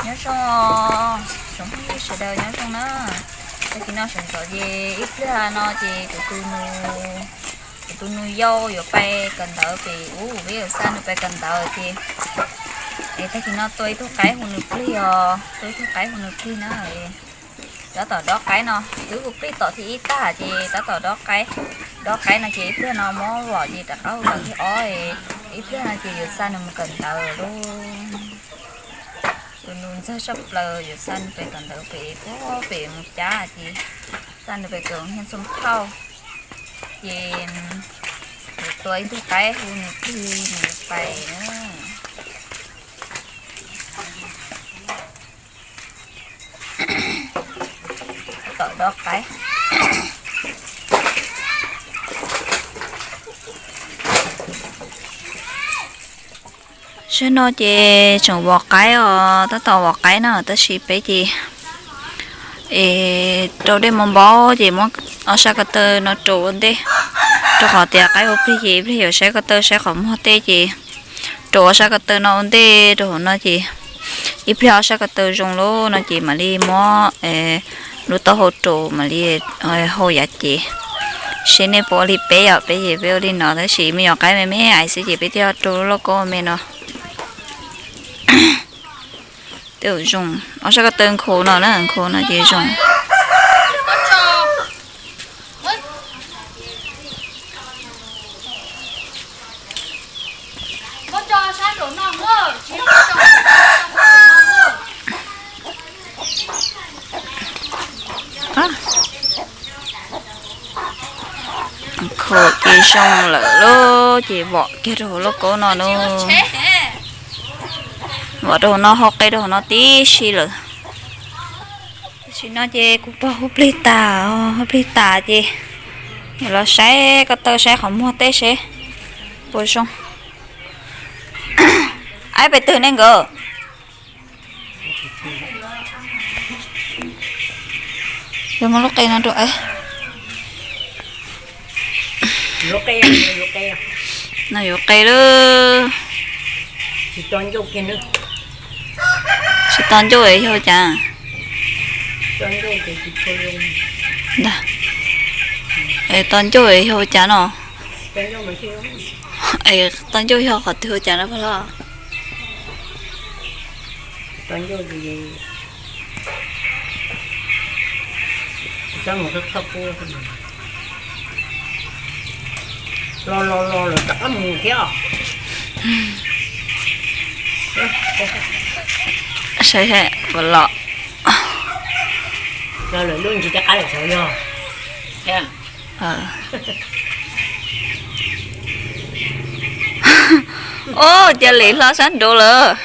Nyob zoo, tsoom phooj ywg sawv daws nyob zoo na. Tag kis no sawv ntxov ces ib pliag no ces kuv tus nus, kuv tus nus yau yuav pais kawm ntawv pem ub, peb yuav xa nws pais kawm ntawv ces, es tag kis no tua ib tug qaib hu nws plig os, tua ib tug qaib hu nws plig na. Tab tom dob qaib no, twb hu plig tom thib ib tag ces tab tom dob qaib, dob qaib no ces ib pliag no muab vom ces rov qab hu tom thib ob, ib pliag no ces yuav xa nws mus kawm ntawv lauj. Tus nus ntxawg tshaj plaws, yuav xa nws pem kawm ntawv pem, pem mus cab ces xa nws pem kawm Hia Xoo Thauj. Ces yuav tua ib tug qaib hu nws plig nws pais na. Tom dob qaib. Zaum no ces tseem vom qaib os, tab tom vom qaib no tab sis peb ces es rau dej mos npau ces muab ob sab ko taw no rau ua ntej, rau qhov tias qaib ua plig ces ib pliag yuav saib ko taw saib qhov muag tej ces rau ob sab ko taw no ua ntej rau hauv no ces ib pliag ob sab ko taw zoo lawm no ces mam li muab lub taub hau rau mam li hau yav cev. Seb nej puas ua li peb yom, peb ces peb ua li no tab sis me nyuam qaib me me ais xwb ces peb thiaj rau lub lauj kaub me no. Tej zaum zoo, ob sab ko taw nkhaus no na, nkhaus no ces zoo. Nkhaus ces zoo lawm lauj, ces vom kiag rau hauv lauj kaub no lauj. Vom rau hauv no, hau qe rau hauv no tib si lawm. Tam sim no ces kuv pog hu plig tas, hu plig tas ces los saib ko taw saib qhov muag tej seb puas zoo. Aib pes twg ne nkawd? Yuav muab lub qe no rau aib. No yuav qe lawm. Tsis tau ncauj es yog cas? Ntag, es tau ncauj es yog ua cas no? Es tau ncauj yog qhov twg ua cas no pog hlob? Los los los lawm rov qab mus thiab. Saib saib puas los. Los lawm lub ntsis tej qab lawm xyov yog. Ub, cia li hlo sab nraud lawm.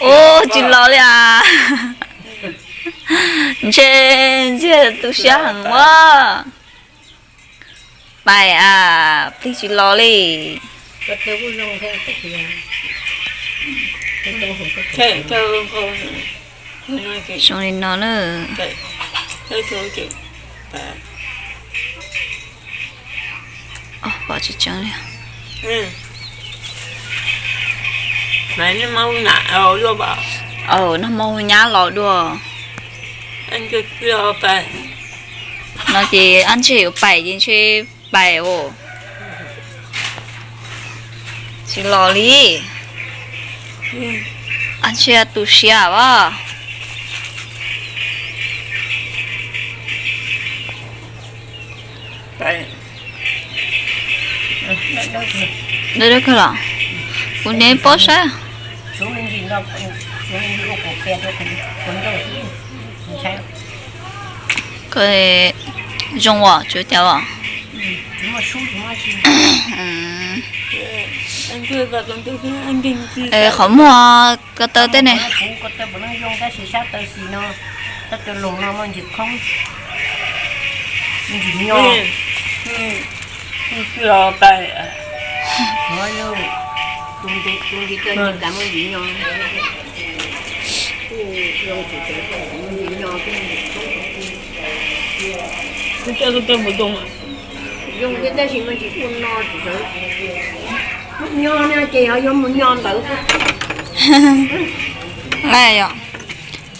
Ub, tsis los li as. Ntshe ntxiag tu siab heev ua. Pais as, plig tsis los li. Zoo li no na. Pom tsis tseeb li. Nag hmo nyab los dua. No ces ab ntshe yuav pais ces ntshe pais os. Tsis los li. Ab ntshe tu siab as. Dawb dawb kawg los? Kuv nyob pob saib. Zoo as, tsuav cas as? Qhov muag ko taw tej ne. Zoo thiab tab sis mas tsis ua no tsis txawv. Nyob no ces yog yuav mus nyo ntawd.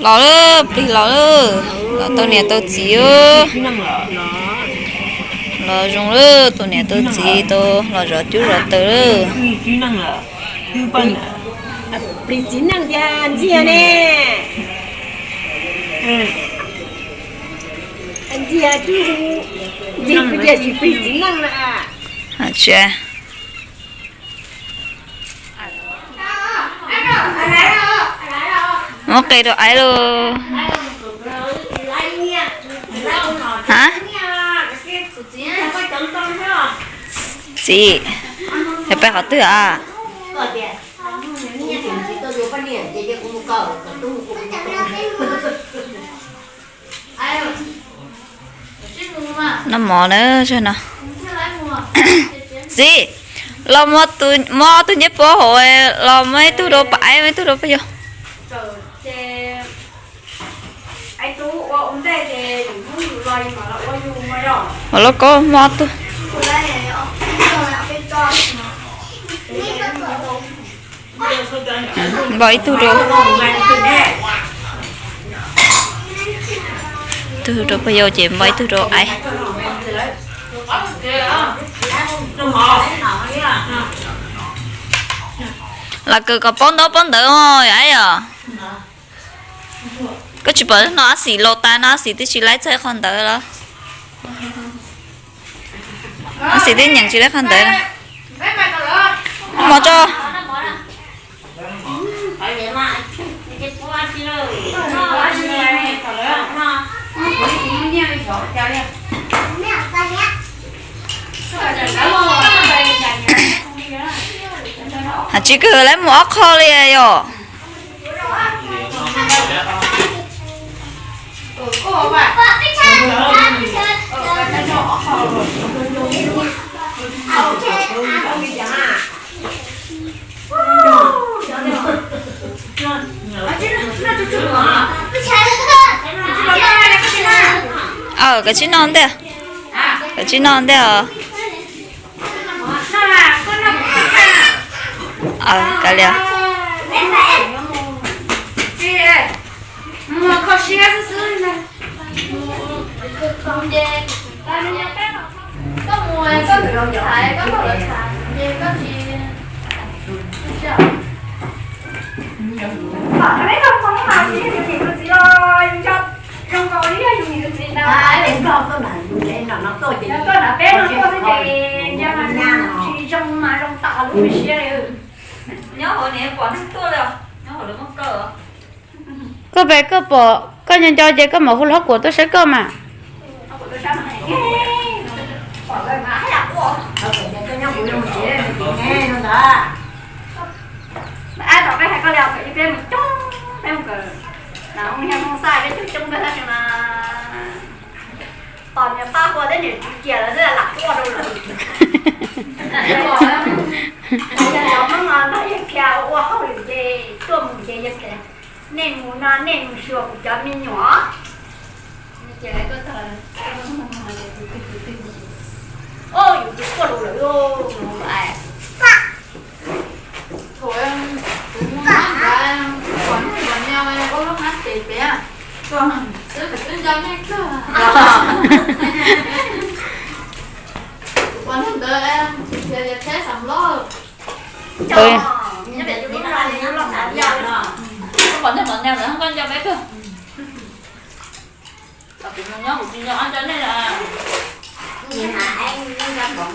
Los lawm, plig los lawm, los tau niam tau txiv. Los zoo lawm, tau niam tau txiv, tau los zov cub zov taws lawm. Plig txiv neej tiag ntxiag ne. Ntxiag, ntxiag kuv tias tsis plig txiv neej na. Muab qe rau aiv lauj. Ha? Txiv, yog peb qhov twg a? Noj mov na, no. Txiv, los muab ob tug ncej puab hauv, los muab ib tug rau pab aiv, muab ib tug rau pab yau. Ua loj koj muab ob tug. Npaj ib tug rau, ib tug rau pab yau ces npaj ib tug rau aiv. Los kawm kom paub ntaub paub ntawv os yom. Koj tsis pom no ab xim laus tas no ab xim twb tsis laib txog qhov ntawd los? Ab xim twb nyeem tsis laib qhov ntawd. Mov tso. Has tsis kawg lawv mus ob qho li yom. Aw, koj tsis noj ntej, koj tsis noj ntej os. Aw, kav liam. Koj pem koj pom koj nco nco ces koj mam hu lub hauv kuam tuaj saib koj mas. Tom peb hais koj li, peb mus coob, peb mus kawm, mus yog mus xaj peb coob coob peb tab sis mas tos niam pab ua thiab niam txiv cia lawv xwb lam quaj rau lawm. Cov Hmoob no nrog yawg Khia ua hauj lwm ces tuaj mus ces yawg Khia, nej mus no nej mus xyuas kuv cov me nyuam. Ces lawv tuaj txog, o, yus tus quaj lus lawm lauj. Thaum kuv mus nyob nrad, kuv pom nej npam nyo ua lub hnab tes pem, xwb kuv twb nco nej kawg. Kuv pom nej ntawd, kuv tias yog Tsheb Xam Loj. Kuv pom nej npam nyo ntawd koj nco peb kawg. Kuv mus nyob kuv tsis nco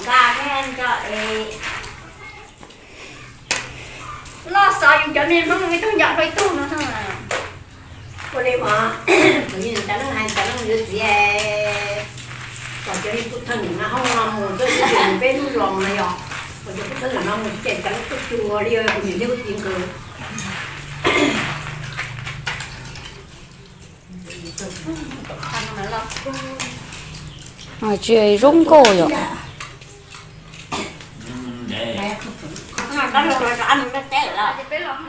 qab nco nej. Loj xav yus cov me Hmoob ib tug nco rau ib tug no. Ua li mas, kuv yeej cov neeg hais cov neeg yuav txiv, kom cov pub thawj nim no hoob no mus xwb, peb lub zos no yog, kom cov pub thawj nim no mus ces cov neeg tuaj cuag li kuv niam thiab kuv txiv nkawd. Tsis zoo nkauj yom.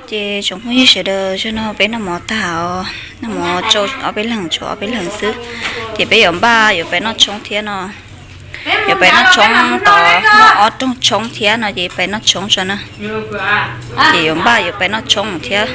Ces tsoom phooj ywg sawv daws, zaum no peb noj mov tag os, noj mov tsau ob peb leeg, tsau ob peb leeg xwb. Ces peb yuav npaj yuav pais noj tshoob thiab no. Yuav pais noj tshoob tod, muaj ob rooj tshoob thiab no ces pais noj tshoob tso na. Ces yuav npaj yuav pais noj tshoob thiab.